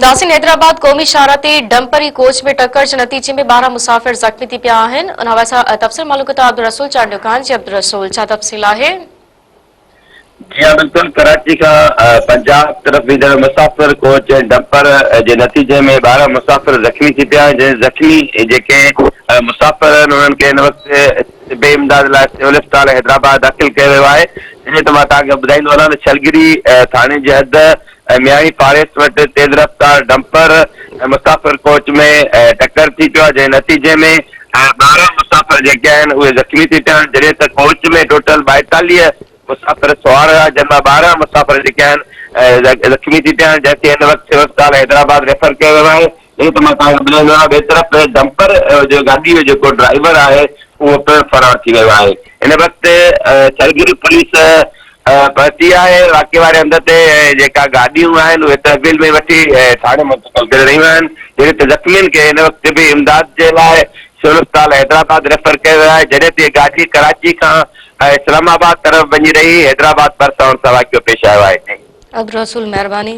داسين حيدرآباد قومي شاهراهه تي ڊمپري ڪوچ ۾ ٽڪر جي نتيجي ۾ 12 مسافر زخمي ٿي پيا آهن. ان حوالي سان تفصيل معلوم ڪندا عبدالرسول چانڊيو کان. جي عبدالرسول ڇا تفصيل آهي؟ جي ها بلڪل ڪراچي کان پنجاب طرف ويندڙ مسافر ڪوچ ۽ ڊمپر جي نتيجي ۾ 12 مسافر زخمي ٿي پيا آهن جنهن زخمي جيڪي مسافر آهن انهن کي هن وقت طبي امداد لاء سول اسپتال حيدرآباد داخل ڪيو ويو آهي جڏهن ته مان توهان کي ٻڌائيندو هلان ته ڇلگري ٿاڻي جي حد ۽ مياڻي فاريسٽ وٽ تيز رفتار ڊمپر ۽ مسافر ڪوچ ۾ ٽڪر ٿي پيو آهي جنهن نتيجي ۾ 12 مسافر جيڪي آهن اهي زخمي ٿي پيا آهن جڏهن ته ڪوچ ۾ ٽوٽل 42 مسافر سوار هيا جن مان 12 مسافر جيڪي آهن زخمي ٿي پيا آهن جنهن کي هن وقت سول اسپتال حيدرآباد ريفر ڪيو ويو آهي جڏهن ته مان توهان کي ٻڌائيندو آهيان ٻئي طرف ڊمپر جو گاڏي جو جيڪو ڊرائيور آهي اهو پڻ فرار ٿي ويو آهي هن وقت ڇلگري پوليس پهتي آهي واقعي واري هنڌ تي ۽ جيڪا گاڏيون آهن اهي تحويل ۾ وٺي ٿاڻي منتقل ڪري رهيون آهن جڏهن ته زخمين کي هن وقت طبي امداد جي لاء سول اسپتال حيدرآباد ريفر ڪيو ويو آهي جڏهن ته هي گاڏي ڪراچي کان اسلام آباد طرف وڃي رهي حيدرآباد ڀرسان ان سان واقعو پيش آيو آهي. عبدالرسول مهرباني.